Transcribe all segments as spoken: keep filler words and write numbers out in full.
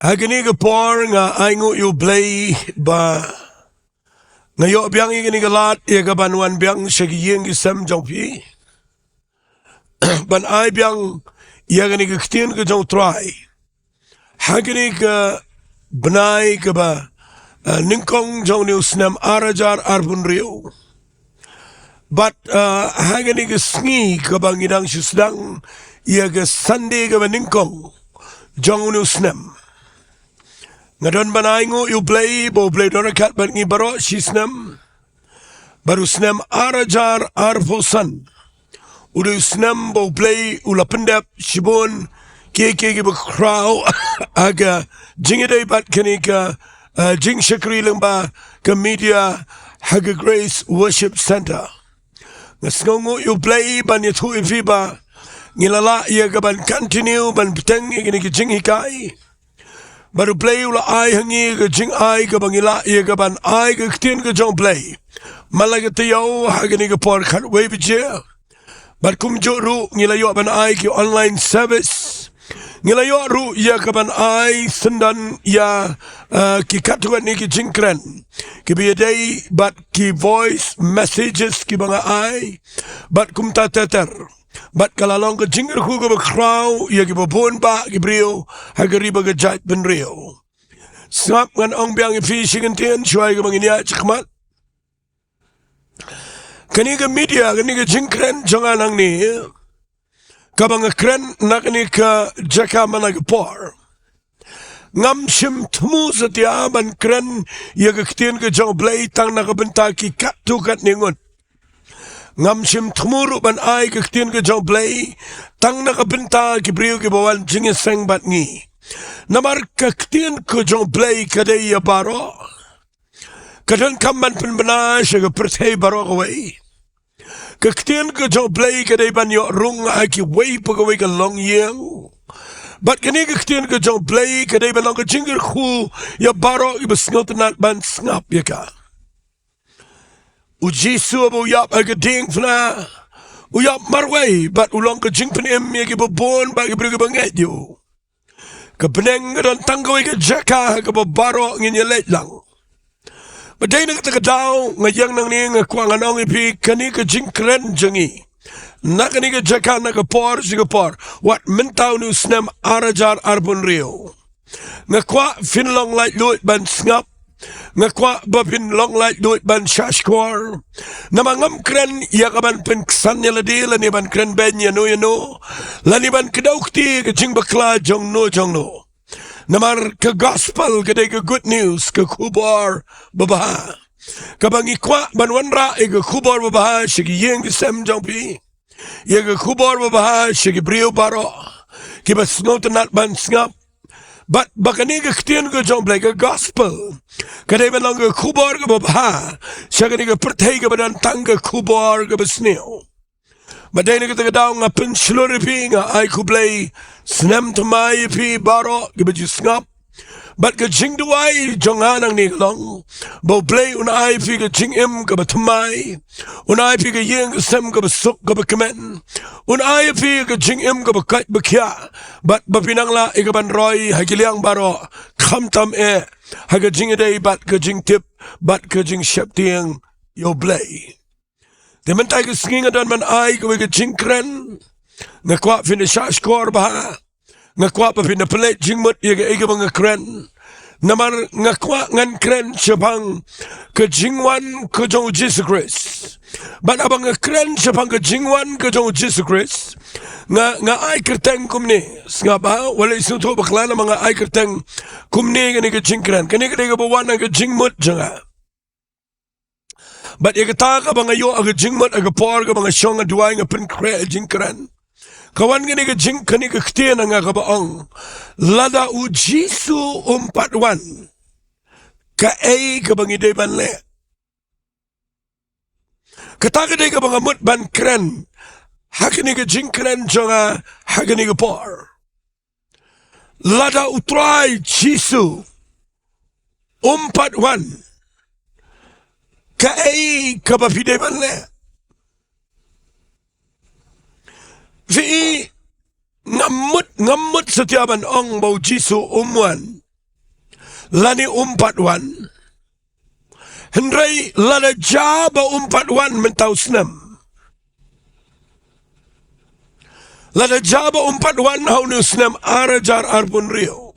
Ha kane ka por nga ai nguh ïa U Blei ba nga ïoh biang ïa kane ka lad ïa ka ban wan biang sha ki ïing ki sem jong phi. Ban ai biang ïa kane ka ktien ka jong U Trai ha kane ka bnai kaba, eh, nyngkong jong une u snem ar hajar arphew hynriew. Bad, eh, ha kane ka sngi kaba ngi dang shu sdang ïa ka Sunday kaba nyngkong jong une u snem, nga don ban ai nguh ïa U Blei ba U Blei don ryngkat bad ngi baroh shi snem. Bad u snem ar hajar arphew san u dei u snem ba U Blei u la pyndep shibun kiei kiei kiba khraw ha ka jingïadei bad kane ka, eh, jingshakri lyngba ka media ha ka Grace Worship Centre. Nga sngewnguh ïa U Blei ban ïathuh ïa phi ba ngi la lah ïa ka ban continue ban bteng ïa kane ka jinghikai. Bad U Blei u la ai ha ngi ka jingai kaba ngi lah ïa ka ban ai ka ktien ka jong U Blei man la ka taïew ha kane ka por khatwei baje. Bad kumjuh ruh ngi la ïoh ban ai ki online service. Ngi la ïoh ruh ïa ka ban ai syndon ïa, eh, ki katto katne ki jingkren kiba ïadei bad ki voice messages kiba nga ai bad kumta ter ter. Bad ka la long ka jingkyrkhu kaba khraw ïa kiba bun bah ki briew ha ka ri bad ka jaitbynriew. Sngap, ngan ong biang ïa phi shi kyntien shuwa ïa kaba ngin ïaid shakhmat. Kane ka media, kane ka jingkren jong nga nangne, kaba nga kren na kane ka jaka man la ka por, ngam shym thmu satia ban kren ïa ka ktien ka jong U Blei tang na ka bynta ki katto katne ngut. Ngam shym thmu ruh ban ai ka ktien ka jong U Blei tang na ka bynta ki briew kiba wan jingïaseng bad ngi. Namar ka ktien ka jong U Blei ka dei ïa baroh. Ka donkam ban pynbna sha ka pyrthei baroh kawei. Ka ktien ka jong U Blei ka dei ban ïoh rung ha kiwei pa kawei ka longïing. Bad kane ka ktien ka jong U Blei ka dei ban long ka jingkyrkhu ïa baroh kiba sngewtynnat ban sngap ïa ka. U Jisu haba u ïap ha ka diengphna, u ïap marwei bad u long ka jingpynim ïa kiba bun bad ki briew kiba ngeit ïa u. Ka bneng ka don tang kawei ka jaka ha kaba baroh ngin ïaleit lang. Bad dei na kata ka daw nga ïeng nangne nga kwah ngan ong ïa phi kane ka jingkren jong ngi na kane ka jaka na ka por sha ka por, wat mynta une u snem ar hajar arphew hynriew. Nga kwah phin long laitluid ban sngap. Nga kwah ba phin long laitluid ban shahshkor. Namar ngam kren ïa ka ban pynksan ïa lade lane ban kren beiñ ïa no ïa no lane ban kdew kti ka jingbakla jong no jong no. Namar ka gospel ka dei ka good news, ka khubor babha, kaba ngi kwah ban wanrah ïa ka khubor babha sha ki ïing ki sem jong phi, ïa ka khubor babha sha ki briew baroh kiba sngewtynnat ban sngap. Bad ba kane ka ktien ka jong U Blei, ka gospel, ka dei ban long ka khubor kaba bha sha kane ka pyrthei kaba don tang ka khubor kaba sniew. Bad dei na kata ka daw nga pynshlur ïa phi, nga ai khublei snem thymmai ïa phi baroh kiba ju sngap. Bad ka jingduwai jong nga nangne ka long ba U Blei un ai ïa phi ka jingim kaba thymmai, un ai ïa phi ka ïing ka sem kaba suk kaba kmen, un ai ïa phi ka jingim kaba koit ba khiah, bad ba phin nang lah ïa ka ban roi ha ki liang baroh, khamtam eh ha ka jingïadei bad ka jingtip bad ka jingsheptieng ïa U Blei. Te mynta ka sngi nga don ban ai kawei ka jingkren. Nga kwah phin da shahshkor bha. Nga kwah ba phin da pynleit jingmut ïa kaei kaba nga kren. Namar nga kwah ngan kren shaphang ka jingwan ka jong U Jisu Khrist. Bad haba nga kren shaphang ka jingwan ka jong U Jisu Khrist, nga, nga ai kyrteng kumne. Sngap bha, wat leit sngewthuh bakla namar nga ai kyrteng kumne kane ka jingkren. Kane ka dei kaba wan na ka jingmut jong nga. Bad ïa kata kaba nga ïoh ha ka jingmut ha ka por kaba nga shong nga duwai nga pynkhreh jingkren, ka wan kane ka jing, kane ka ktien ha nga kaba ong, lada U Jisu um pat wan, kaei kaba ngi dei ban leh? Kata ka dei kaba nga mut ban kren ha kane ka jingkren jong nga ha kane ka por. Lada U Trai Jisu um pat wan, kaei kaba phi dei ban leh? Phi, ngam mut, ngam mut satia ban ong ba U Jisu um wan. lane um pat wan. Hynrei lada jia ba um pat wan mynta u snem, lada jia ba um pat wan ha une u snem ar hajar arphew hynriew,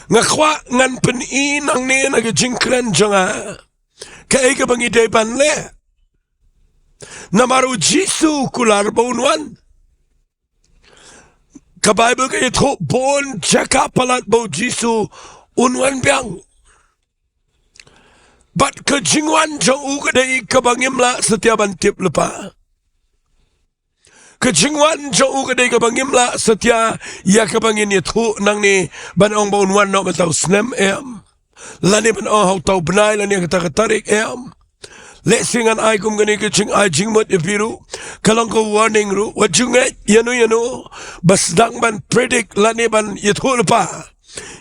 nga kwah ngan pyni nangne na ka jingkren jong nga kaei kaba ngi dei ban leh. Namar u Jisu u kular ba un wan. Ka Baibl ka ïathuh bun jaka palat ba u Jisu un wan biang. Bad ka jingwan jong u ka dei kaba ngim lah satia ban tip lypa. Ka jingwan jong u ka dei kaba ngim lah satia ïa kaba ngin ïathuh nangne ban ong ba un wan noh mynta u snem, em, lane ban ong ha uta u bnai lane kata ka tarik, em. Lehse ngan ai kum kane ka jingai jingmut ïa phi ruh, ka long ka warning ruh. Wat ju ngeit ïano ïano ba sdang ban predict lane ban ïathuh lypa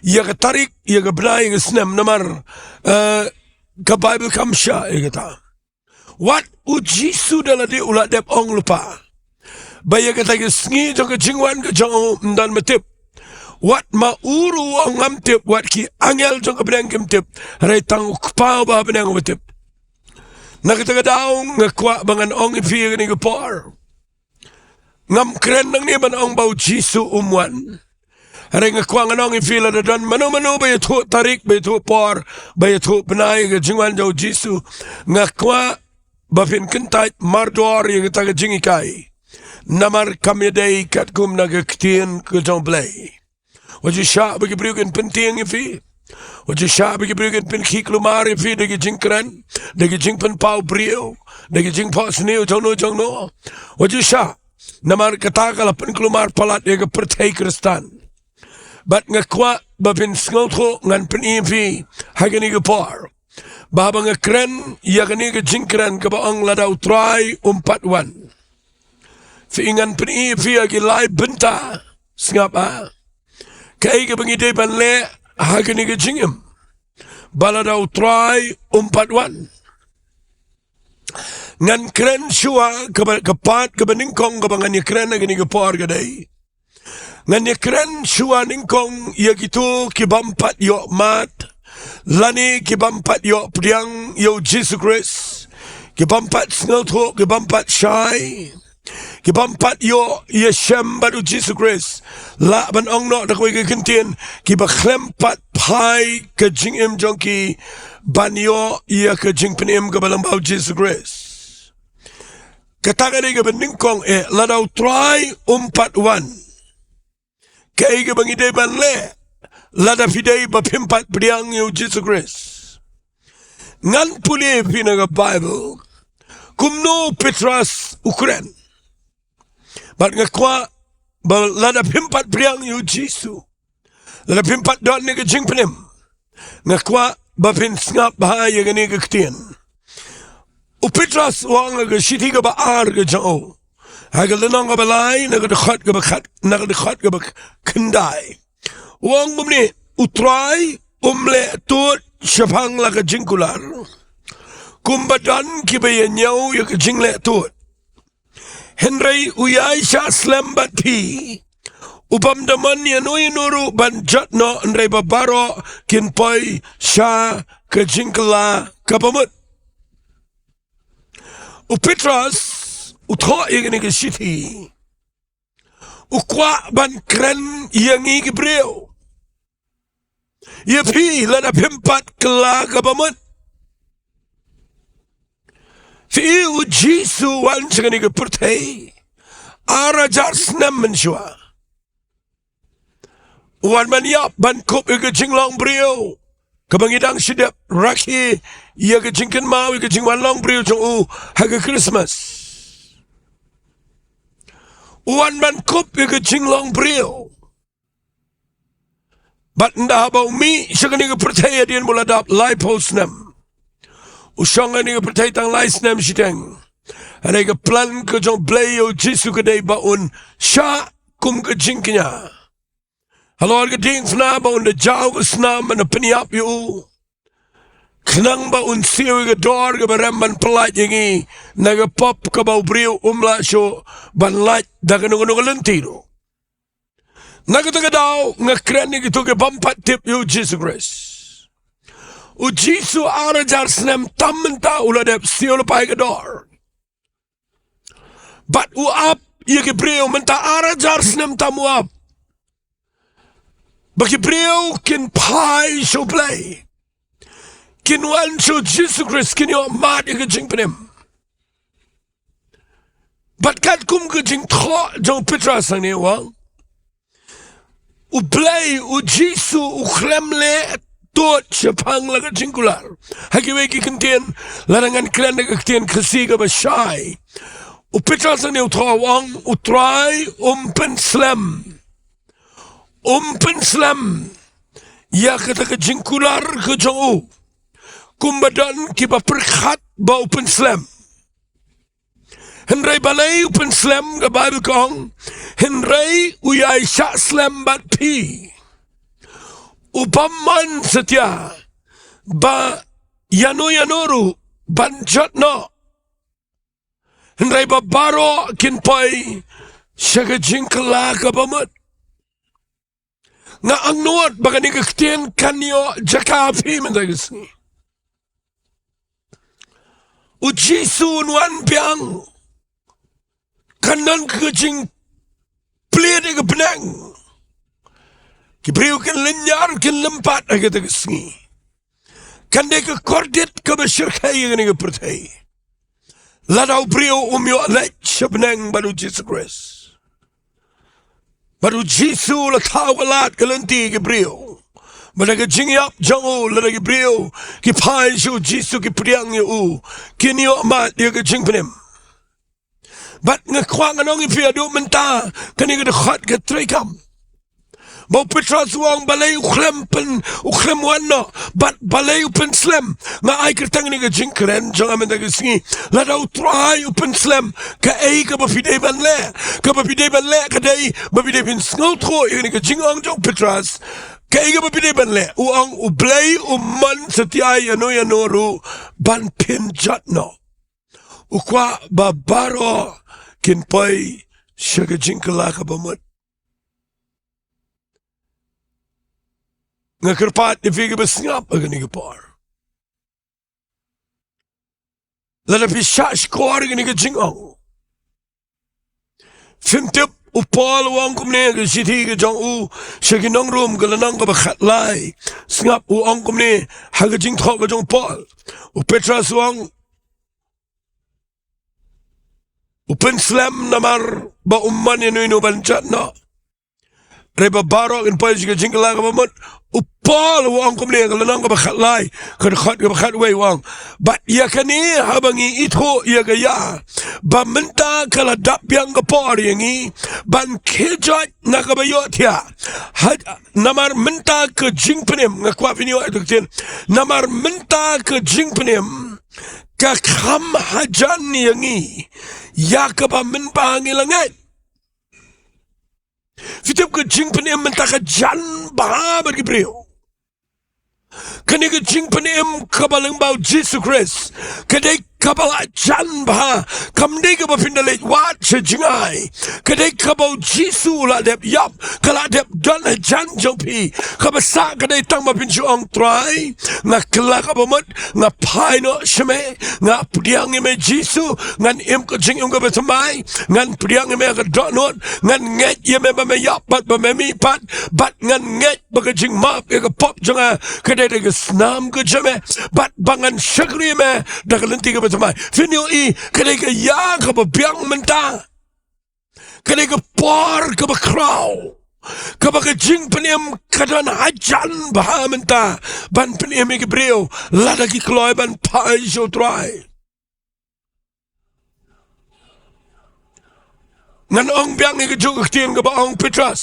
ïa ka tarik, ïa ka bnai, ïa ka snem, namar, eh, ka Baibl kam shah ïa kata. Wat u Jisu da lade u la dep ong lypa ba ïa kata ka sngi jong ka jingwan ka jong u ym don ba tip. Wat ma u ruh u ong ngam tip, wat ki angel jong ka bneng kim tip, hynrei tang u Kpa uba ha bneng uba tip. Na kata ka daw nga kwah ba ngan ong ïa phi ïa kane ka por. Ngam kren nangne ban ong ba u Jisu um wan. Hynrei nga kwah ngan ong ïa phi, lada don mano mano ba ïathuh tarik, ba ïathuh por, ba ïathuh bnai ka jingwan jong u Jisu, nga kwah ba phin kyntait mardor ïa kata ka jinghikai. Namar kam ïadei katkum na ka ktien ka jong u Blei. Wat ju shah ba ki briew kin pyntieng ïa phi. Wat ju shah ba ki briew kin pynkhih kulmar ïa phi da ki jingkren, da ki jingpynpaw briew, da ki jingphohsniew jongno jongno. Wat ju shah. Namar kata ka la pynkulmar palat ïa ka pyrthei Khristan. Bad nga kwah ba phin sngewthuh, ngan pyni ïa phi ha kane ka por ba haba nga kren ïa kane ka jingkren kaba ong lada u Trai um pat wan, phi, ngan pyni ïa phi ha ki lai bynta. Sngap, ah, kaei kaba ngi dei ban leh ha kane ka jingim ba lada u Trai um pat wan. Ngan kren shuwa, kaba, ka part kaba nyngkong kaba ngan ïakren ha kane ka por ka dei, ngan ïakren shuwa nyngkong ïa kito ki bym pat ïoh mad lane ki bym pat ïoh pdiang ïa u Jisu Khrist, ki bym pat sngewthuh, ki bym pat shai, ki bym pat ïoh ïashem bad u Jisu Khrist. Lah ban ong noh da kawei ka kyntien, kiba khlem pat phai ka jingim jong ki ban ïoh ïa ka jingpynim kaba lyngba u Jisu Khrist. Kata ka dei kaba nyngkong, eh, lada u Trai um pat wan, kaei kaba ngi dei ban leh lada phi dei ba phim pat pdiang ïa u Jisu Khrist? Ngan pule ïa phi na ka Baibl kumno u Petros u kren. Bad nga kwah ba lada phim pat pdiang ïa u Jisu, lada phim pat don ïa ka jingpynim, nga kwah ba phin sngap bha ïa kane ka ktien. U Petros u ong ha ka shithi kaba ar ka jong u, ha ka lynnong kaba lai, na ka dkhot kaba khat, na ka dkhot kaba khyndai, u ong kumne: U Trai um leh tud shaphang la ka jingkular, kumba don kiba ïa ñiew ïa ka jingleh tud. Hynrei u ïaishah slem bad phi, u bym da mon ïano ïano ruh ban jot noh, hynrei ba baroh kin poi sha ka jingkylla kaba mut. U Petros u thoh ïa kane ka shithi, u kwah ban kren ïa ngi ki briew. Ïa phi, lada phim pat kylla kaba mut. Phi, u Jisu u wan sha kane ka pyrthei ar hajar snem mynshuwa. U wan ban ïap, ban kup ïa ka jinglong briew kaba ngi dang shu dep rakhe ïa ka jingkynmaw ïa ka jingwan long briew jong u ha ka Christmas. U wan ban kup ïa ka jinglong briew. Bad ynda haba u mih sha kane ka pyrthei hadien ba u la dap laiphew snem, u shong ha kane ka pyrthei tang lai snem shiteng. Hynrei ka plan ka jong u Blei ïa u Jisu ka dei ba un shah kum ka jingkñia. Halor ka diengphna ba un da jaw ka snam ban da pynïap ïa u, khnang ba un siew ïa ka dor kaba rem ban pyllait ïa ngi na ka pop kaba u briew um lah shuh ban lait da kano kano ka lynti ruh. Na kata ka daw nga kren ïa kito ki bym pat tip ïa u Jisu Khrist. U Jisu ar hajar snem tam mynta u la dep siew lypa ïa ka dor. Bad u ap ïa ki briew mynta ar hajar snem tam u ap. Ba ki briew kin phai sha U Blei. Kin wan sha u Jisu Khrist, kin ïoh mad ïa ka jingpynim. Bad katkum ka jingthoh jong u Petros hangne u ong, U Blei, u Jisu, u khlem leh tud shaphang la ka jingkular. Ha kiwei ki kyntien, lada ngan kren da ka ktien Khasi kaba shai, u Petros hangne u thoh u ong, U Trai um pynslem. Um pynslem ïa kata ka jingkular ka jong u. Kumba don kiba pyrkhat ba u pynslem. Hynrei balei u pynslem, ka Baibl ka ong, hynrei u ïai shah slem bad phi. U bym mon satia ba ïano ïano ruh ban jot noh. Hynrei ba baroh kin poi sha ka jingkylla kaba mut. Nga angnud ba kane ka ktien kan ïoh jaka phi mynta ka sngi. U Jisu un wan biang. Kan don ka jingplied ïa ka bneng. Ki briew kin lynñiar, kin lympat ha kata ka sngi. Kan dei ka kordit kaba shyrkhei ïa kane ka pyrthei. Lada u briew um ïoh leit sha bneng bad u Jisu Khrist. Bad u Jisu u la thaw ka lad ka lynti ki briew. Bad da ka jingïap jong u lada ki briew ki phai sha u Jisu, ki pdiang ïa u, kin ïoh mad ïa ka jingpynim. Bad nga kwah ngan ong ïa phi haduh mynta, kane ka dkhot ka treikam. Ba u Petros u ong balei u khlem pyn, u khlem wan noh, bad balei u pynslem. Nga ai kyrteng ïa kane ka jingkren jong nga mynta ka sngi. Lada u Trai u pynslem, kaei kaba phi dei ban leh? Kaba phi dei ban leh ka dei ba phi dei ban sngewthuh ïa kane ka jingong jong u Petros. Kaei kaba phi dei ban leh? U ong U Blei um mon satia ïano ïano ruh ban pynjot noh. U kwah ba baroh kin poi sha ka jingkylla kaba mut. Nga kyrpad ïa phi kiba sngap ha kane ka por. Lada phi shah shkor ïa kane ka jingong. Phim tip, u Paul u ong kumne ha ka shithi ka jong u sha ki nong Rom ka lynnong kaba khatlai. Sngap, u ong kumne ha ka jingthoh ka jong u Paul. U Petros u ong, u pynslem namar ba um mon ïano ïano ban jot noh. Hynrei ba baroh kin poi sha ka jingkylla kaba mut. U Paul u ong kumne ha ka lynnong kaba khatlai, ka dkhot kaba khatwei u ong, bad ïa kane haba ngi ithuh ïa ka ïa ba mynta ka la dap biang ka por ïa ngi ban khie joit na kaba ïohthiah. Ha, namar mynta ka jingpynim, nga kwah phin ïoh ïa ka ktien, namar mynta ka jingpynim ka kham hajan ïa ngi ïa kaba mynba ngi la ngeit. Phi tip, ka jingpynim mynta ka jan bha bad ki briew. Kane ka jingpynim kaba lyngba u Jisu Khrist ka dei kaba la jan bha. Kam dei kaba phin da leit wad sha jngai. Ka dei kaba u Jisu u la dep ïap, ka la dep don hajan jong phi. Kaba sah ka dei tang ba phin shu ong, Trai, nga kylla kaba mut, nga phai noh sha me, nga pdiang ïa me Jisu, ngan im ka jingim kaba thymmai, ngan pdiang ïa me ha ka dohnud, ngan ngeit ïa me ba me ïap bad ba me mihpat, bad ngan ngeit ba ka jingmap ïa ka pop jong nga ka dei da ka snam ka jong me, bad ba ngan shakri ïa me da ka lynti kaba thymmai. Phin ïohi, ka dei ka ïa kaba biang mynta. Ka dei ka por kaba khraw, kaba ka jingpynim ka don hajan bha mynta ban pynim ïa ki briew lada ki kloi ban phai sha u Trai. Ngan ong biang ïa kajuh ka ktien kaba ong u Petros.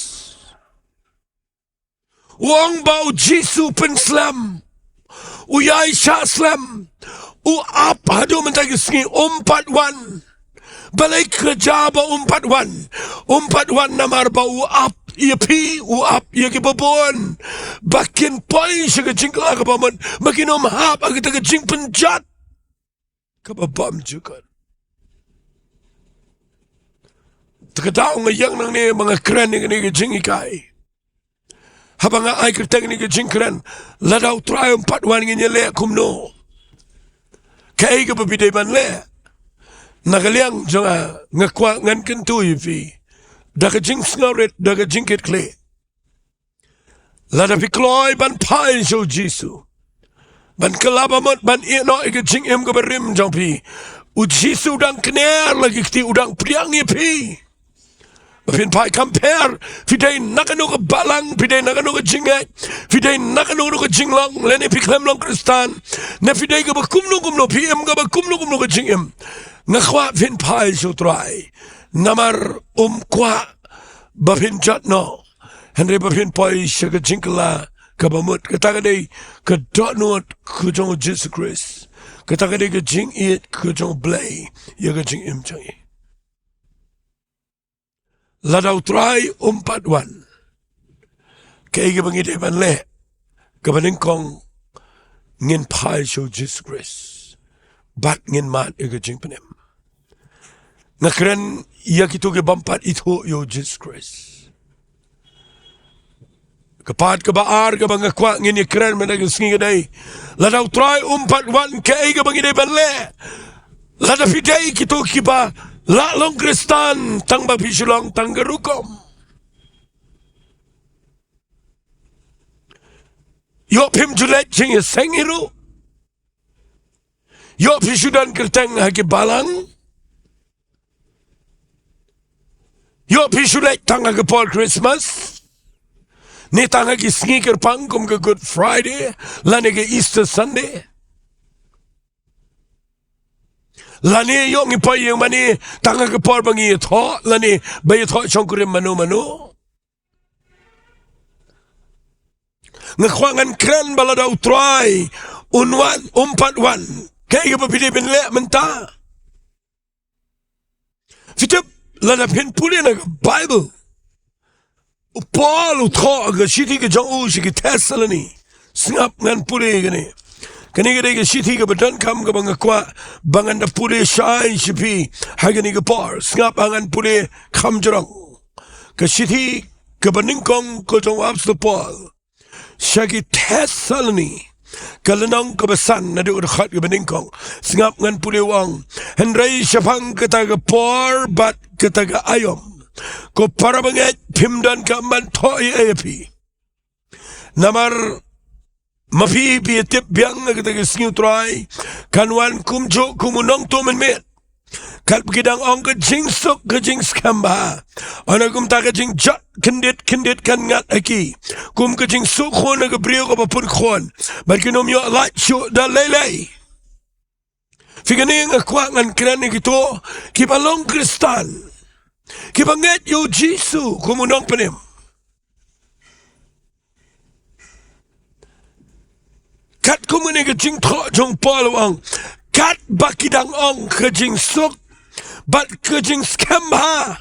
U ong ba u Jisu u pynslem, u ïai shah slem, u ap haduh mynta ka sngi, um pat wan. Balei ka jia ba um pat wan? Um pat wan namar ba u ap ïa phi, u ap ïa kiba bun, ba kin poi sha ka jingkylla kaba mut, ba kin ym hap ha kata ka jingpynjot kaba bymjukut. Te ka daw nga ïeng nangne ba nga kren ïa kane ka jinghikai. Haba nga ai kyrteng ïa kane ka jingkren, lada U Trai um pat wan ngin ïaleh kumno? Kaei kaba phi dei ban leh? Na ka liang jong nga, nga kwah ngan kyntu ïa phi da ka jingsngewrit, da ka jingkitkhlieh. Lada phi kloi ban phai sha U Jisu, ban kylla ba mut, ban ïehnoh ïa ka jingim kaba rim jong phi, U Jisu u dang kner la ki kti, u dang pdiang ïa phi. Ba phin phai, kam pher phi dei na kano ka balang, phi dei na kano ka jingngeit, phi dei na kano kano ka jinglong, lane phi khlem long Khristan, ne phi dei kaba kumno kumno, phi im kaba kumno kumno ka jingim, nga kwah phin phai sha U Trai. Namar um kwah ba phin jot noh, hynrei ba phin poi sha ka jingkylla kaba mut. Kata ka dei ka dohnud ka jong U Jisu Khrist. Kata ka dei ka jingïeit ka jong U Blei ïa ka jingim jong ngi. Lada U Trai um pat wan, kaei kaba ngi dei ban leh? Kaba nyngkong, ngin phai sha U Jisu Khrist bad ngin mad ïa ka jingpynim. Nga kren ïa kito ki bym pat ithuh ïa U Jisu Khrist. Ka part kaba ar kaba nga kwah ngin ïa kren mynta ka sngi ka dei, lada U Trai um pat wan, kaei kaba ngi dei ban leh? Lada phi dei kito kiba la long Khristan tang ba phi shu long tang ka rukom, ïoh phim ju leit jingïaseng hi ruh. Ïoh phi shu don kyrteng ha ki balang. Ïoh phi shu leit tang ha ka por Christmas, ne tang ha ki sngi kyrpang kum ka Good Friday lane ka Easter Sunday. Lane ïoh ngi poi ïing mane tang ha ka por ba ngi ïathoh lane ba ïathoh shongkurim mano mano. Nga kwah ngan kren ba lada U Trai un wan, um pat wan, kaei kaba phi dei ban leh mynta? Phi tip, lada phin pule na ka Baibl, u Paul u thoh ka shithi ka jong u sha ki Thessaloni. Sngap ngan pule kane. Kane ka dei ka shithi kaba donkam kaba nga kwah ba ngan da pule shai sha phi ha kane ka por. Sngap, ngan pule kham jrong. Ka shithi kaba nyngkong ka jong u Apostol Paul sha ki Thessaloni, ka lynnong kaba san, naduh ka dkhot kaba nyngkong. Sngap ngan pule, u ong: Hynrei shaphang kata ka por bad kata ka aïom, ko para bangeit, phim donkam ban thoh ei ei ïa phi. Namar ma phi phi ïa tip biang ha kata ka sngi U Trai kan wan kumjuh kum u nongtuh mynmiet. Katba ki dang ong ka jingsuk, ka jingskhem bha, hynrei kumta ka jingjot kyndit kyndit kan ngat ha ki, kum ka jingsuk khun ha ka briew kaba pun khun, bad kin ym ïoh lait shuh da lei lei. Phi, kane nga kwah ngan kren ïa kito kiba long Khristan, kiba ngeit ïa U Jisu kum u Nongpynim. Katkum kane ka jingthoh jong u Paul, u ong: Katba ki dang ong ka jingsuk bad ka jingskhem bha.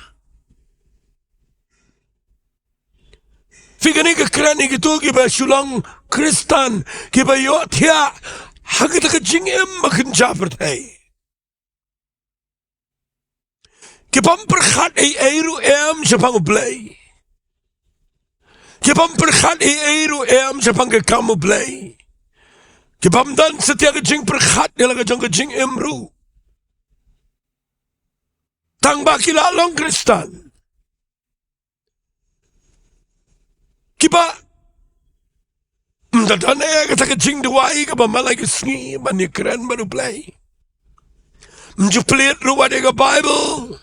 Phi, kane ka kren ïa kito kiba shu long Khristan, kiba ïohthiah ha kata ka jingim ba kynja pyrthei. Ki bym pyrkhat ei ei ruh em shaphang U Blei. Ki bym pyrkhat ei ei ruh em shaphang ka kam U Blei. Ki bym don satia ka jingpyrkhat ïa la ka jong ka jingim ruh. Tang ba ki la long Khristan. Kiba ym da don ïa kata ka jingduwai kaba man la ka sngi ban ïakren bad U Blei. Ym ju plie ruh wat ïa ka Baibl.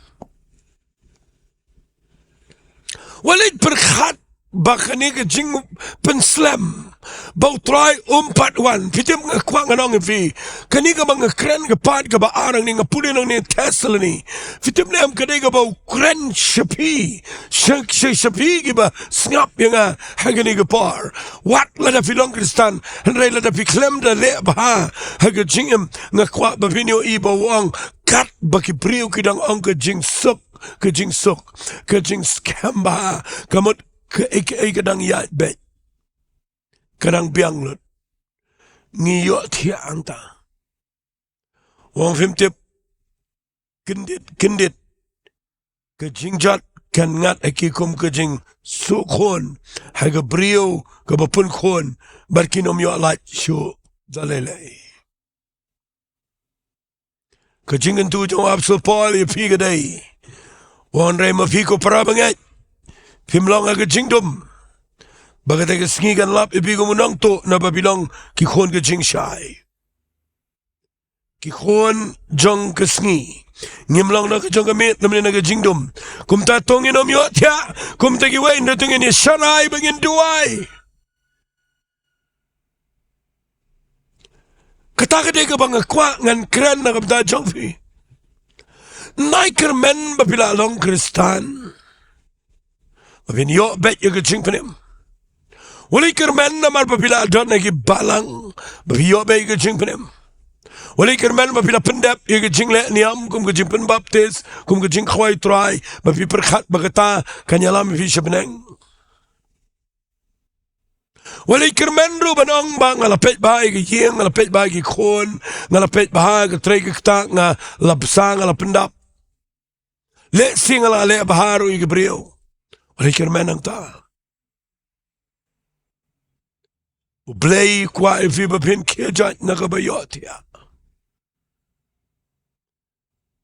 Wat leit pyrkhat ba kane ka jingpynslem ba U Trai um pat wan. Phi tip, nga kwah ngan ong ïa phi, kane kaba nga kren, ka part kaba ar hangne, nga pule nangne Thessaloni. Phi tip ne em, ka dei kaba u kren sha phi, sha, sha, sha phi kiba sngap ïa nga ha kane ka por. Wat lada phi long Khristan, hynrei lada phi khlem da leh bha ha ka jingim, nga kwah ba phin ïohi ba u ong: Katba ki briew ki dang ong ka jingsuk, ka jingsuk, ka jingskhem bha, ka mut kaei kaei ka dang ïaid beit, ka dang biang lut, ngi ïohthiah hangta. U ong, phim tip, kyndit kyndit ka jingjot kan ngat ha ki kum ka jingsuk khun ha ka briew kaba pun khun, bad kin ym ïoh lait shuh da lei lei. Ka jingkyntu jong u Apostol Paul ïa phi ka dei, hynrei ma phi ko para bangeit, phim long ha ka jingdum, ba kata ka sngi kan lap ïa phi kum u nongtuh, naba phi long ki khun ka jingshai. Ki khun jong ka sngi. Ngim long na ka jong ka miet, namar na ka jingdum. Kumta to ngin ym ïohthiah kumta kiwei, hynrei to ngin ïa sharai bad ngin duwai. Kata ka dei kaba nga kwah ngan kren na ka bynta jong phi. Ym dei kyrmen ba phi la long Khristan ba phin ïoh beit ïa ka jingpynim. Ym dei kyrmen namar ba phi la don ha ki balang ba phi ïoh beit ïa ka jingpynim. Ym dei kyrmen ba phi la pyndep ïa ka jingleh niam, kum ka jingpynbaptis, kum ka jingkhawai Trai, ba phi pyrkhat ba kata kan ïalam ïa phi sha bneng. Ym dei kyrmen ruh ban ong ba nga la peit bha ïa ka ïing, nga la peit bha ïa ki khun, nga la peit bha ïa ka trei ka ktah, nga la bsa, nga la pyndap. Lehse nga la leh bha ruh ïa ki briew. Ym dei kyrmen nangta. U Blei u kwah ïa phi ba phin khie jait na kaba ïohthiah,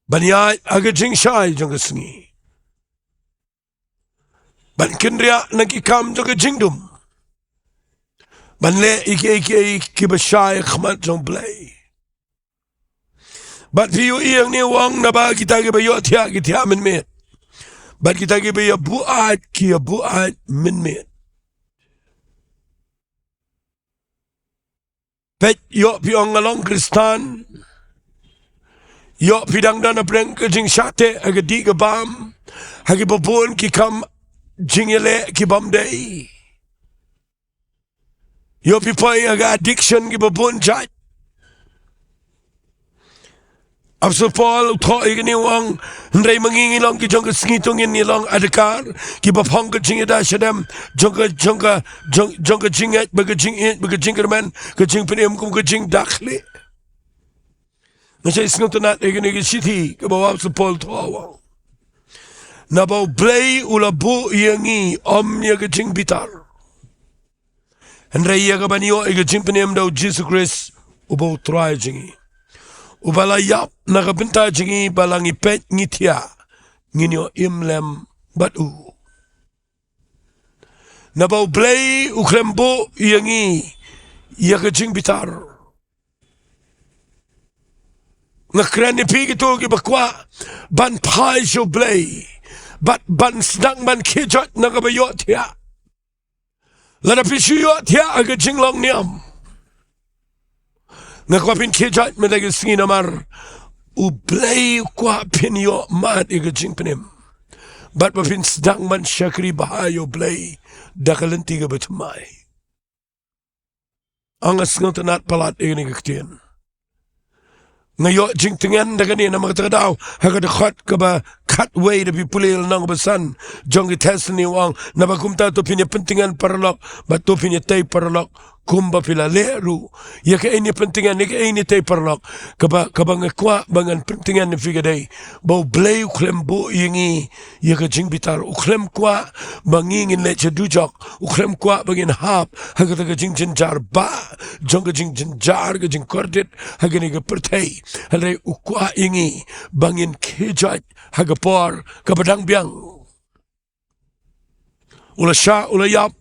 ban ïaid ha ka jingshai jong ka sngi, ban kynriah na ki kam jong ka jingdum, ban leh ïa kiei kiei kiba shai ha khmat jong u Blei. Bad phi ïohi hangne u ong, naba kita kiba ïohthiah ki thiah mynmiet, bad kita kiba ïabuaid ki ïabuaid mynmiet. Peit, ïoh phi ong nga long Khristan, ïoh phi dang don ha pdeng ka jingshah teh ha ka dih ka bam, ha kiba bun ki kam jingïaleh ki bym dei. Ïoh phi poi ha ka addiction kiba bun jait. Apostol Paul u thoh ïa kane u ong, hynrei ma ngi ngi long ki jong ka sngi, to ngin ïa long adkar kiba phong ka jingïada shadem jong ka, jong ka, jong, jong ka jingngeit bad ka jingïeit bad ka jingkyrmen, ka jingpynim kum ka jingda khlieh. Nga shait sngewtynnat ïa kane ka shithi kaba u Apostol Paul u thoh u ong, naba u Blei u la buh ïa ngi ym ïa ka jingbitar, hynrei ïa kaban ïoh ïa ka jingpynim da u Jisu Khrist uba u Trai jong ngi, uba la ïap na ka bynta jong ngi, ba la ngi peit ngi thiah, ngin ïoh im lem bad u. Naba u Blei u khlem buh ïa ngi ïa ka jingbitar. Nga kren ïa phi kito kiba kwah ban phai sha u Blei bad ban sdang ban khie jait na kaba ïohthiah. Lada phi shu ïohthiah ha ka jinglong niam, nga kwah phin khie jait mynta ka sngi, namar u Blei u kwah phin ïoh mad ïa ka jingpynim bad ba phin sdang ban shakri bha ïa u Blei da ka lynti kaba thymmai. Nga sngewtynnat palat ïa kane ka ktien. Nga ïoh jingtyngen da kane namar kata ka daw ha ka dkhot kaba khatwei, da phi pule lynnong ba san jong ki Thessaloni u ong, naba kumta to phin ïa pyntyngen paralok bad to phin ïa tei paralok kumba phi la leh ruh. Ïa kaei ngi pyntyngen, ïa kaei ngi tei paralok? Kaba, kaba nga kwah ba ngan pyntyngen ïa phi ka dei ba u Blei u khlem buh ïa ngi ïa ka jingbitar. U khlem kwah ba ngi ngin leit sha dujok. U khlem kwah ba ngin hap ha kata ka jingjynjar ba jong ka jingjynjar, ka jingkordit ha kane ka pyrthei. Hynrei u kwah ïa ngi ba ngin khie jait ha ka por kaba dang biang. U la shah, u la ïap,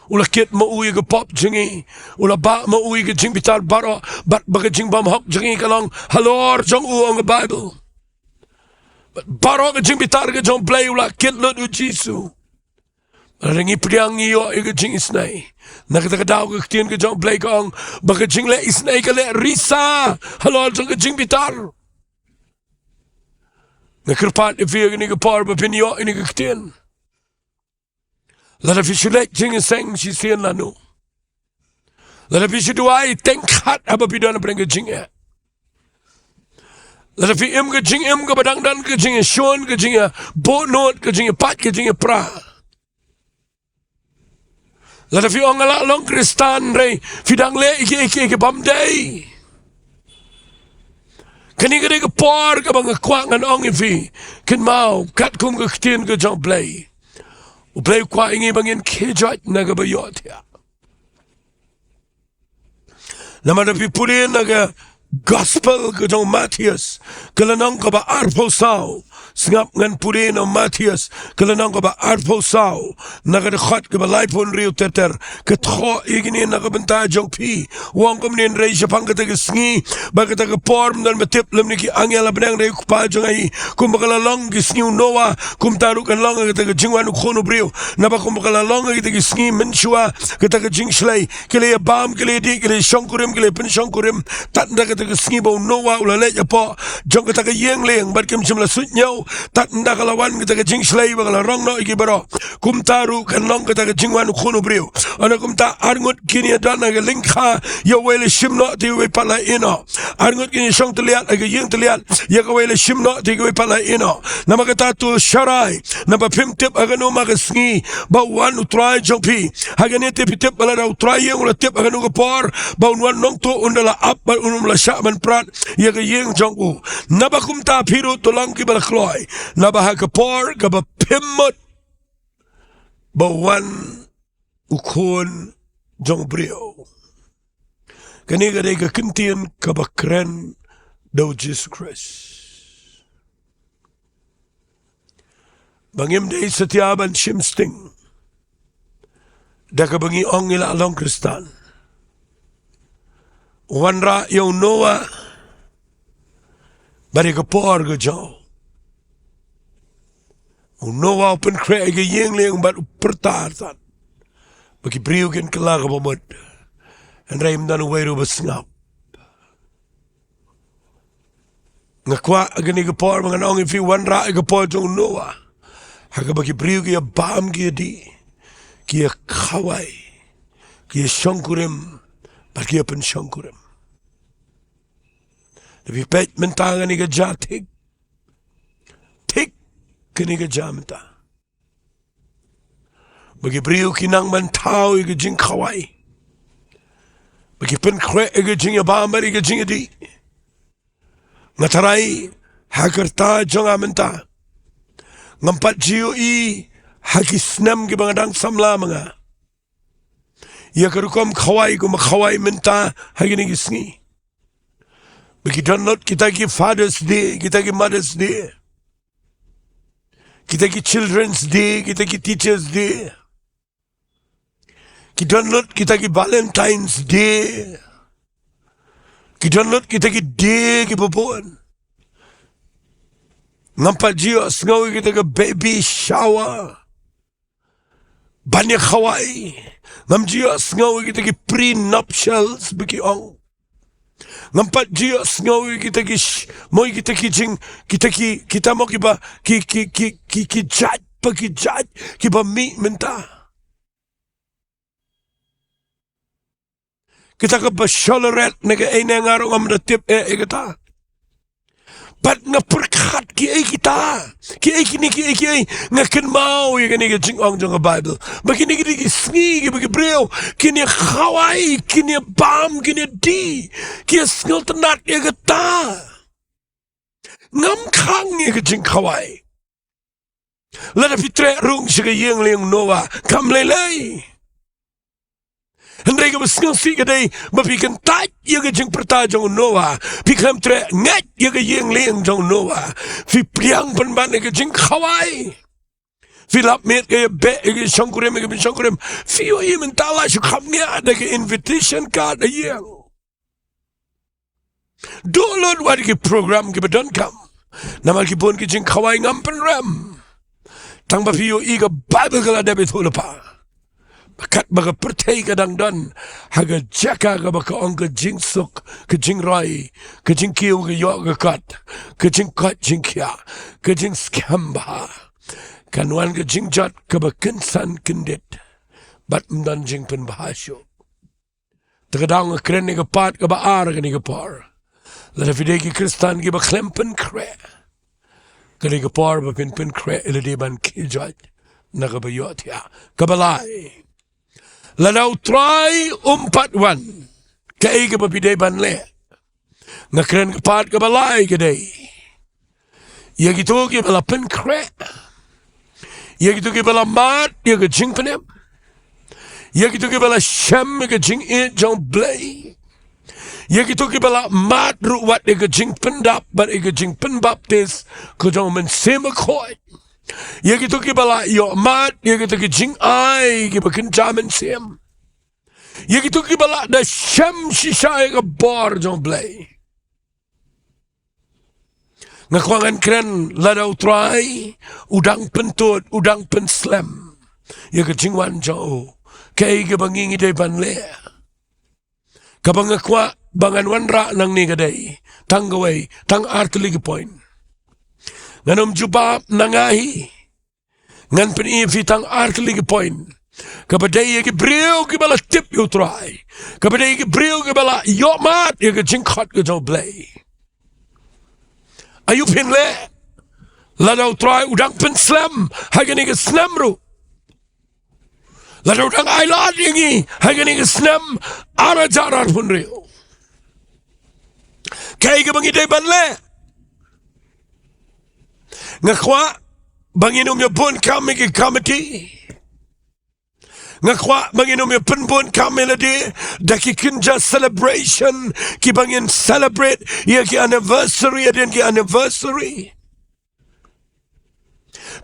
u la kit ma u ïa ka pop jong ngi, u la bah ma u ïa ka jingbitar baroh, bad ba ka jingbymhok jong ngi ka long halor jong u, ong ka Baibl. Bad baroh ka jingbitar ka jong u Blei u la kit lut u Jisu. Lada ngi pdiang ngi ïoh ïa ka jingisynei. Na kata ka daw ka ktien ka jong u Blei ka ong ba ka jingleh isynei ka leh risa halor jong ka jingbitar. Nga kyrpad ïa phi ha kane ka por ba phin ïoh ïa kane ka ktien. Lada phi shu leit jingïaseng shisien lano, lada phi shu duwai teng khat haba phi don ha pdeng ka jingeh, lada phi im ka jingim kaba dang don ka jingïashun, ka jingïabuhnud, ka jingïapait, ka jingïapra, lada phi ong nga la long Khristan hynrei phi dang leh ïa kiei kiei ki bym dei, Kane ka dei ka por kaba nga kwah ngan ong ïa phi, kynmaw katkum ka ktien ka jong U Blei. U Blei u kwah ïa ngi ba ngin khie joit na kaba ïohthiah. Namar da phi pule na ka gospel ka jong u Mathaios, ka lynnong kaba arphew saw. Sngap, ngan pule na u Mathaios ka lynnong kaba arphew saw, na ka dkhot kaba laiphew hynriew ter ter. Ka thoh ïa kine na ka bynta jong phi. U ong kumne: Hynrei shaphang kata ka sngi bad kata ka por ym don ba tip lymne ki angel ha bneng, hynrei U Kpa jong ngi. Kumba ka la long ha ki sngi u Noah, kumta ruh kan long ha kata ka jingwan u Khun u briew. Naba kumba ka la long ha kita ki sngi mynshuwa kata ka jingshlei, ki la ïabam, ki la ïadih, ki la ïashongkurim, ki la ïapynshongkurim, tad ynda kata ka sngi ba u Noah u la leit hapoh jong kata ka ïing lieng bad kim shym la suidñiew, tad ynda ka la wan kata ka jingshlei ba ka la rong noh ïa ki baroh. Kumta ruh kan long kata ka jingwan u Khun u briew. Ynda kumta, arngut kin ïadon ha ka lyngkha, ïa uwei la shim noh, te uwei pat la ïeh noh. Arngut kin ïashong tylliat ha ka ïing tylliat, ïa kawei la shim noh, te kawei pat la ïeh noh. Namar kata to sharai, naba phim tip ha kano ma ka sngi ba wan U Trai jong phi. Ha kane te phi tip ba lada U Trai ïing u la tip ha kano ka por ba un wan nongtuh, un da la ap bad un ym la shah ban prat ïa ka ïing jong u. Naba kumta phi ruh to long kiba la kloi, naba ha ka por kaba phim mut ba wan u Khun jong u briew. Kane ka dei ka ktien kaba kren da u Jisu Khrist. Ba ngim dei satia ban shim sting da kaba ngi ong ngi la long Khristan. Wanrah ïa u Noah bad ïa ka por ka jong u. U Noah u pynkhreh ïa ka ïing lieng bad u pyrta artat ba ki briew kin kylla kaba mut. Hynrei ym don uwei ruh ba sngap. Nga kwah ha kane ka por ba ngan ong ïa phi, wanrah ïa ka por jong u Noah, ha kaba ki briew ki ïabam, ki ïadih, ki ïakhawai, ki ïashongkurim bad ki ïapynshongkurim. Lada phi peit mynta kane ka jia thik thik, kane ka jia mynta, ba ki briew ki nang ban thaw ïa ka jingkhawai, ba ki pynkhreh ïa ka jingïabam bad ïa ka jingïadih. Nga tharai ha ka rta jong nga mynta, ngam pat ju ïohi ha ki snem kiba nga dang samla ma nga ïa ka rukom khawai kumba khawai mynta ha kine ki sngi. Ba ki don lut kita ki Father's Day, kita ki Mother's Day, kita ki Children's Day, kita ki Teacher's Day. Ki don lut kita ki Valentine's Day. Ki don lut kita ki day kiba bun. Ngam pat ju ïohsngew ïa kita ki baby shower ban ïakhawai. Ngam ju ïohsngew ïa kita ki prenuptials ba ki ong. Ngam pat ju ïohsngew ïa kita ki sh-, mo ïa kita ki jing, kita ki, kita mo kiba, ki, ki, ki, ki, ki jait pa ki jait, kiba mih mynta. Kita kaba sholloret ne kaei ne, nga ruh ngam da tip eh ïa kata. Bad nga pyrkhat kiei kita, kiei kine, kiei, kiei. Nga kynmaw ïa kane ka jingong jong ka Baibl ba kine, kine ki sngi kiba ki briew kin ïakhawai, kin ïabam, kin ïadih, ki ïasngewtynnat ïa kata. Ngam khang ïa ka jingkhawai. Lada phi treh rung sha ka ïing lieng Noah, kam lei lei. Hynrei kaba sngewsih ka dei ba phi kyntait ïa ka jingpyrta jong u Noah, phi khlem treh ngeit ïa ka ïing lieng jong u Noah, phi pdiang pynban ïa ka jingkhawai. Phi lap miet ïa ka beh, ïa ka shongkurim, ïa ka pynshongkurim. Phi ïohi mynta la shu kham ngiah da ka invitation card ha ïing. Duh lut wat ki program kiba donkam. Namar ki bun ki jingkhawai, ngam pynrem. Tang ba phi ïohi ka Baibl ka la dep ïathuh lypa ba katba ka pyrthei ka dang don ha ka jaka kaba ka ong ka jingsuk, ka jingroi, ka jingkiew, ka ïoh ka kot, ka jingkoit jingkhiah, ka jingskhem bha, kan wan ka jingjot kaba kynsan kyndit bad ym don jingpynbha shuh. Te ka daw nga kren ïa ka part kaba ar kane ka por. Lada phi dei ki Khristan kiba khlem pynkhreh, kane ka por ba phin pynkhreh ïa lade ban khie joit na kaba ïohthiah. Kaba lai, lada u Trai um pat wan, kaei kaba phi dei ban leh? Nga kren ka part kaba lai ka dei ïa kito kiba la pynkhreh, ïa kito kiba la mad ïa ka jingpynim, ïa kito kiba la shem ïa ka jingïeit jong Blei, ïa kito kiba la mad ruh wat ïa ka jingpyndap bad ïa ka jingpynbaptis ka jong u Mynsiem Bakhuid, ïa kito kiba la ïoh mad ïa kito ki jingai kiba kynja mynsiem, ïa kito kiba la da shem shisha ïa ka bor jong Blei. Nga kwah ngan kren, lada U Trai u dang pyntud, u dang pynslem ïa ka jingwan jong u, kaei kaba ngi ngi dei ban leh? Kaba nga kwah ba ngan wanrah nangne ka dei tang kawei, tang artylli ki point. Ngan ym jubab na nga hi. Ngan pyni ïa phi tang artylli ki point. Kaba dei ïa ki briew kiba la tip ïa U Trai, kaba dei ïa ki briew kiba la ïoh mad ïa ka jingkhot ka jong Blei. Aïu phin leh lada U Trai u dang pynslem ha kane ka snem ruh, lada u dang ailad ïa ngi ha kane ka snem ar hajar arphew hynriew? Kaei kaba ngi dei ban leh? Nga kwah ba ngin ym ïa bun kam ïa ki committee. Nga kwah ba ngin ym ïa pynbun kam ïa lade da ki kynja celebration kiba ngin celebrate ïa ki anniversary, hadien ki anniversary.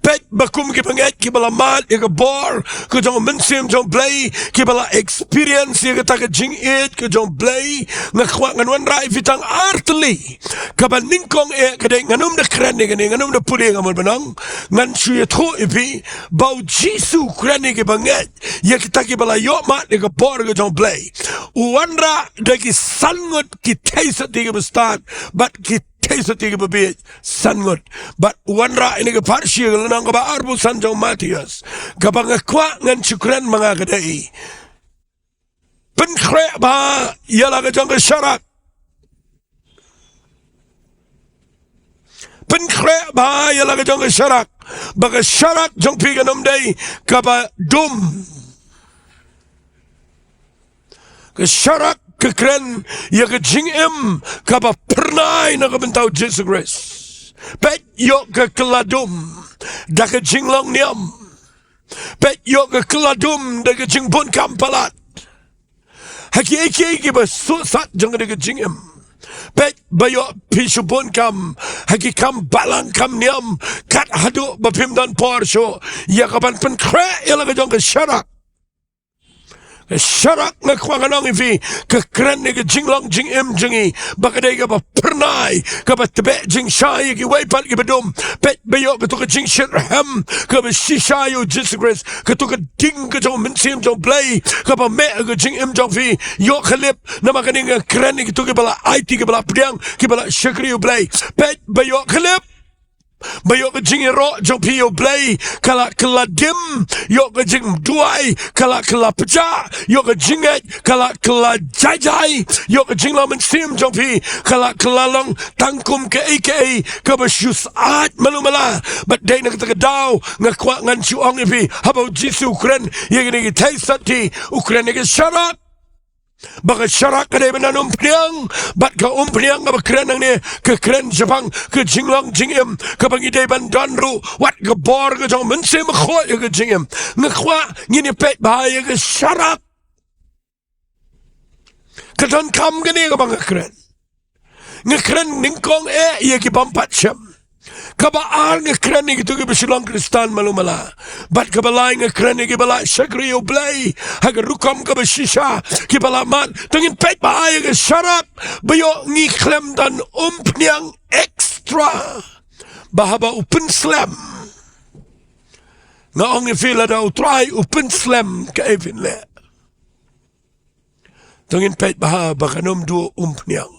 Peit ba kum ki bangeit kiba la mad ïa ka bor ka jong u Mynsiem jong Blei, kiba la experience ïa kata ka jingïeit ka jong Blei, nga kwah ngan wanrah ïa phi tang artylli. Kaba nyngkong eh ka dei, ngan ym da kren ïa kane, ngan ym da pule, nga mut ban ong, ngan shu ïathuh ïa phi ba U Jisu u kren ïa ki bangeit, ïa kita kiba la ïoh mad ïa ka bor ka jong Blei, u wanrah da ki san ngut ki theisotti kiba stad bad ki theisotti kiba bieit san ngut. Bad u wanrah ïa kane ka pharshi ha ka lynnong kaba arphew san jong u Mathaios. Kaba nga kwah ngan shu kren ma nga ka dei, pynkhreh bha ïa la ka jong ka sharak. Pynkhreh bha ïa la ka jong ka sharak, ba ka sharak jong phi kan ym dei kaba dum. Ka sharak ka kren ïa ka jingim kaba phyrnai na ka bynta U Jisu Khrist. Peit, ïoh ka kylla dum da ka jinglong niam. Peit, ïoh ka kylla dum da ka jingbun kam palat ha kiei kiei kiba suhsat jong ka jingim. Peit, ba ïoh phi shu bun kam ha ki kam balang kam niam kat haduh ba phim don por shuh ïa kaban pynkhreh ïa la ka jong ka sharak. Ka sharak, nga kwah ngan ong ïa phi, ka kren ïa ka jinglong jingim jong ngi ba ka dei kaba phyrnai, kaba tbeh jingshai ïa kiwei pat kiba dum. Peit, ba ïoh kato ka jingshitrhem kaba shisha ïa U Jisu Khrist, kato ka ding ka jong U Mynsiem jong Blei kaba meh ha ka jingim jong phi. Ïoh khyllip, namar kane nga kren ïa kito kiba la aiti, kiba la pdiang, kiba la shakri U Blei. Peit, ba ïoh khyllip, ba ïoh ka jingïaroh jong phi ïa U Blei ka la kylla dim, ïoh ka jingduwai ka la kylla pjah, ïoh ka jingngeit ka la kylla jai jai, ïoh ka jinglong mynsiem jong phi ka la kylla long tang kum kaei kaei kaba shu syaid malu mala. Bad dei na kata ka daw nga kwah ngan shu ong ïa phi, haba U Jisu u kren ïa kine ki theisotti, u kren ïa ka sharak. Ba ka sharak ka dei ban don umphniang, bad ka umphniang kaba kren nangne ka kren shaphang ka jinglong jingim kaba ngi dei ban don ruh wat ka bor ka jong U Mynsiem Bakhuid ïa ka jingim. Nga kwah ngin ïa peit bha ïa ka sharak. Ka donkam kane kaba nga kren. Nga kren nyngkong eh ïa ki bym pat shem. Kaba ar nga kren ïa kito kiba shu long Khristan malu mala. Bad kaba lai nga kren ïa kiba la shakri U Blei ha ka rukom kaba shisha, kiba la mad. To ngin peit bha ïa ka sharak ba ïoh ngi khlem don umphniang extra ba haba u pynslem. Nga ong ïa phi, lada U Trai u pynslem, kaei phin leh? To ngin peit bha ba kan ym duh umphniang.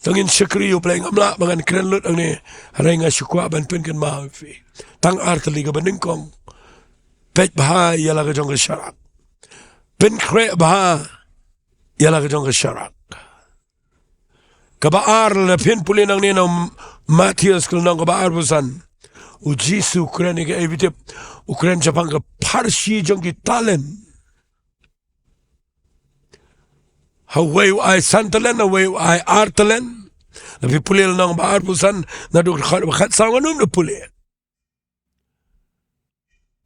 To ngin shakri U Blei. Ngam lah ba ngan kren lut hangne, hynrei nga shu kwah ban pynkynmaw ïa phi tang artylli. Kaba nyngkong, peit bha ïa la ka jong ka sharak. Pynkhreh bha ïa la ka jong ka sharak. Kaba ar, lada phin pule nangne na u Mathaios ka lynnong kaba arphew san, U Jisu u kren ïa kaei phi tip? U kren shaphang ka pharshi jong ki talent. Uwei u ai san talen, uwei u ai ar talen. Lada phi pule lynnong ba arphew san, naduh dkhot ba khatsaw, ngan ym da pule.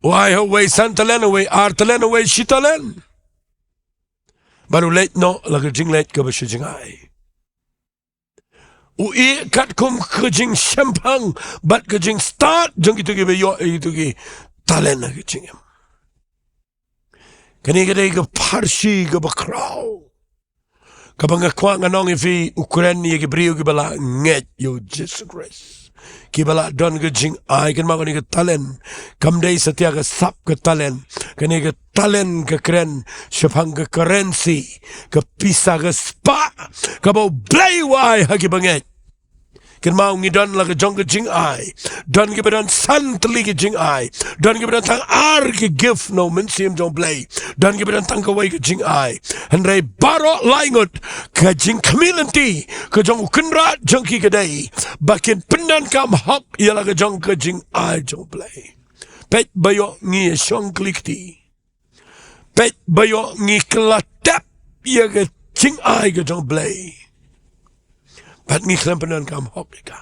U ai ha uwei san talen, uwei ar talen, uwei shi talen. Bad u leit noh la ka jingleit kaba shu jngai. U ïeh katkum ka jingshemphang bad ka jingstad jong kito kiba ïoh ïa kito ki talen ha ka jingim. Kane ka dei ka pharshi kaba khraw kaba nga kwah ngan ong ïa phi, u kren ïa ki briew kiba la ngeit ïa u Jisu Khrist, kiba la don ka jingai. Kynmaw, kane ka talen kam dei satia ka sap ka talen. Kane ka talen ka kren shaphang ka currency, ka pisa, ka spah kaba U Blei u ai ha kiba ngeit. Kynmaw, ngi don la ka jong ka jingai. Don kiba don san tylli ka jingai. Don kiba don tang ar ka gift na u Mynsiem jong U Blei. Don kiba don tang kawei ka jingai. Hynrei baroh lai ngut, ka jingkhmih lynti ka jong u Kynrad jong ki ka dei ba kin pyndonkam hok ïa la ka jong ka jingai jong U Blei. Peit ba ïoh ngi ïa shong kli kti. Peit ba ïoh ngi kylla tep ïa ka jingai ka jong U Blei. Bad ngi khlem pyndonkam hok ïa ka.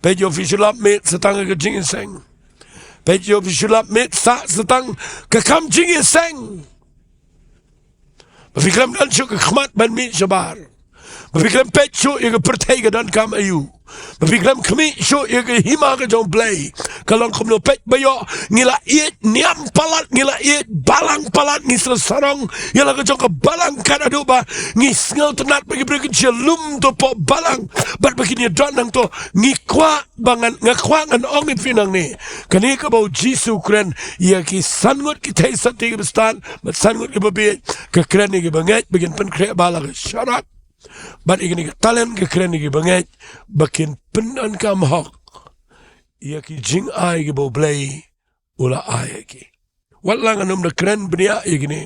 Peit, ïoh phi shu lap miet sa tang ka jingïaseng. Peit, ïoh phi shu lap miet sa, sa tang ka kam jingïaseng. Ba phi khlem don shuh ka khmat ban mih shabar. Ba phi khlem peit shuh ïa ka pyrthei ka donkam aïu. Ba phi khlem khmih shuh ïa ka hima ka jong U Blei. Ka long kumno? Peit ba ïoh ngi la ïeit niam palat, ngi la ïeit balang palat, ngi sngewsarong ïa la ka jong ka balang, kat haduh ba ngi sngewtynnat ba ki briew kin shah lum to hapoh balang bad ba kin ïadon nangto. Ngi kwah ba ngan, nga kwah ngan ong ïa phi nangne, kane kaba U Jisu u kren ïa ki san ngut ki theisotti kiba stad bad san ngut kiba bieit, ka kren ïa kiba ngeit ba kin pynkhreh bha la ka sharak. Bad ïa kane ka talen ka kren ïa kiba ngeit ba kin pyndonkam hok ïa ki jingai kiba U Blei u la ai ha ki. Wat la ngan ym da kren bniah ïa kine,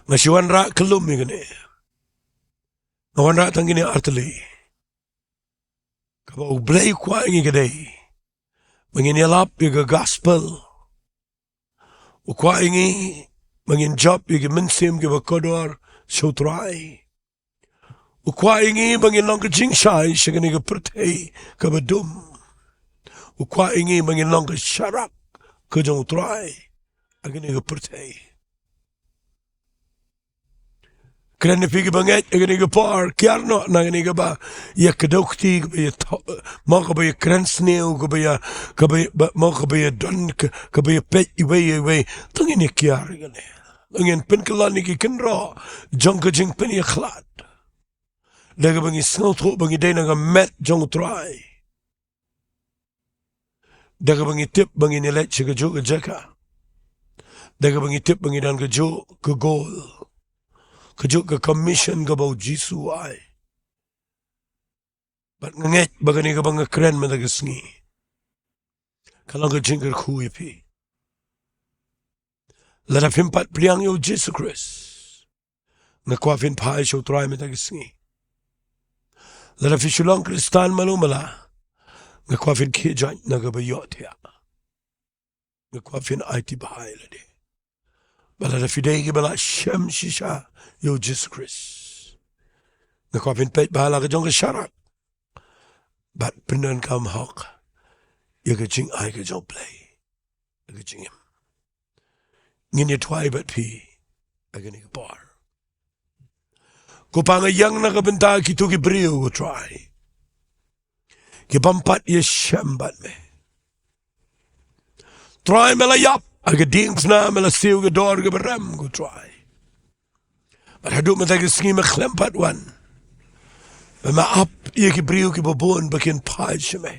nga shu wanrah kyllum ïa kine. Nga wanrah tang kine artylli kaba U Blei u kwah ïa ngi ka dei ba ngin ïalap ïa ka gospel. U kwah ïa ngi ba ngin jop ïa ki mynsiem kiba kordor sha U Trai. U kwah ïa ngi ba ngin long ka jingshai sha kane ka pyrthei kaba dum. U kwah ïa ngi ba ngin long ka sharak ka jong U Trai ha kane ka pyrthei. Kren ïa phi kiba ngeit ha kane ka por, kiar noh na kane kaba ïa kdew kti, kaba ïa tho-, mo kaba ïa kren sniew, kaba ïa, kaba ïa, ba, mo kaba ïa don, ka, kaba ïa peit iwei ïa iwei. To ngin ïa kiar ïa kane. To ngin pynkylla ïa ki kynroh jong ka jingpynïakhlad. Da kaba ngi sngewthuh ba ngi dei na ka met jong U Trai. Da kaba ngi tip ba ngin ïaleit sha kajuh ka jaka. Da kaba ngi tip ba ngi don kajuh ka goal, kajuh ka commission kaba U Jisu u ai. Bad nga ngeit ba kane kaba nga kren mynta ka sngi ka long ka jingkyrkhu ïa phi. Lada phim pat pdiang ïa U Jisu Khrist, nga kwah phin phai sha U Trai mynta ka sngi. Lada phi shu long Khristan malu mala, nga kwah phin khie joit na kaba ïohthiah. Nga kwah phin aiti bha ïa lade. Bad lada phi dei kiba la shem shisha ïa U Jisu Khrist, nga kwah phin peit bha la ka jong ka sharak bad pyndonkam hok ïa ka jingai ka jong U Blei ha ka jingim. Ngin ïa duwai bad phi ha kane ka por. Ko Pa, nga ïeng na ka bynta kito ki briew, ko Trai, ki bym pat ïashem bad me. Trai, me la ïap ha ka diengphna, me la siew ka dor kaba rem, ko Trai. Bad haduh mynta ka sngi me khlem pat wan ban ap ïa ki briew kiba bun ba kin phai sha me.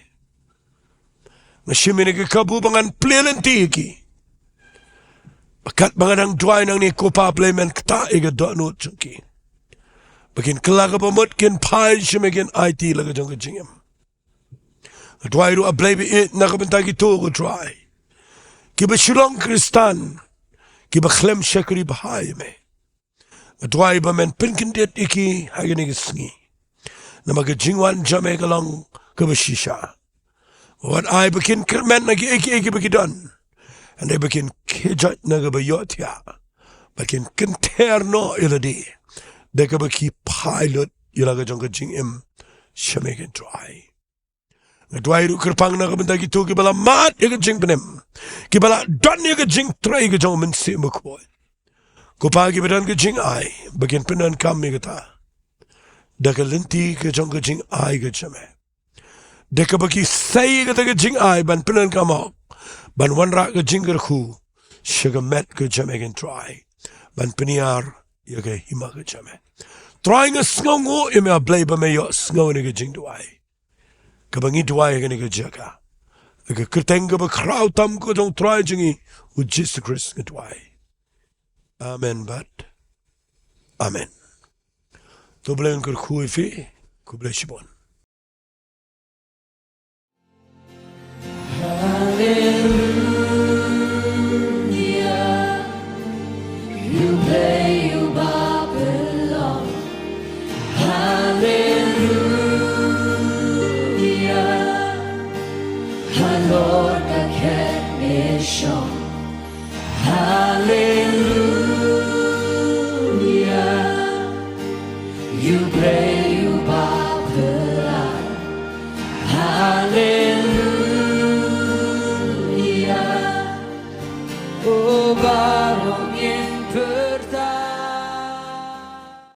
Nga shim ïa kane ka kabu ba ngan plie lynti ïa ki. Bad katba nga dang duwai nangne, ko Pa Blei, men ktah ïa ka dohnud jong ki ba kin kylla kaba mut kin phai sha me, kin aiti la ka jong ka jingim. Nga duwai ruh, A Blei ba ïeit, na ka bynta kito, ko Trai, kiba shu long Khristan, kiba khlem shakri bha ïa me. Nga duwai ba men pynkyndit ïa ki ha kane ka sngi. Namar ka jingwan jong me ka long kaba shisha. Wat ai ba kin kyrmen na kiei kiei kiba ki don, hynrei ba kin khie joit na kaba ïohthiah. ba kin kynthei noh ïa lade da kaba ki phai lut ïa la ka jong ka jingim sha me ko Trai. Nga duwai ruh kyrpang na ka bynta kito kiba la mad ïa ka jingpynim, kiba la don ïa ka jingtrei ka jong u Mynsiem Bakhuid. Ko Pa, kiba don ka jingai ba kin pyndonkam ïa kata da ka lynti ka jong ka jingai ka jong me, da kaba ki sei ïa kata ka jingai ban pyndonkam hok, ban wanrah ka jingkyrkhu sha ka met ka jong me ko Trai, ban pynïar ïa ka hima ka jong me. Trai, nga sngewnguh ïa me, A Blei, ba me ïohsngew ïa ka jingduwai kaba ngi duwai ha kane ka jaka. Ha ka kyrteng kaba khraw tam ka jong u Trai jong ngi u Jisu Khrist nga duwai. Amen bad amen. To Blei un kyrkhu ïa phi. Khublei shibun. Hallelujah. U Blei u bapher long. Hallelujah. Halor ka khet me shong. Hallelujah. U Blei u bapher long. Hallelujah. O baroh ngin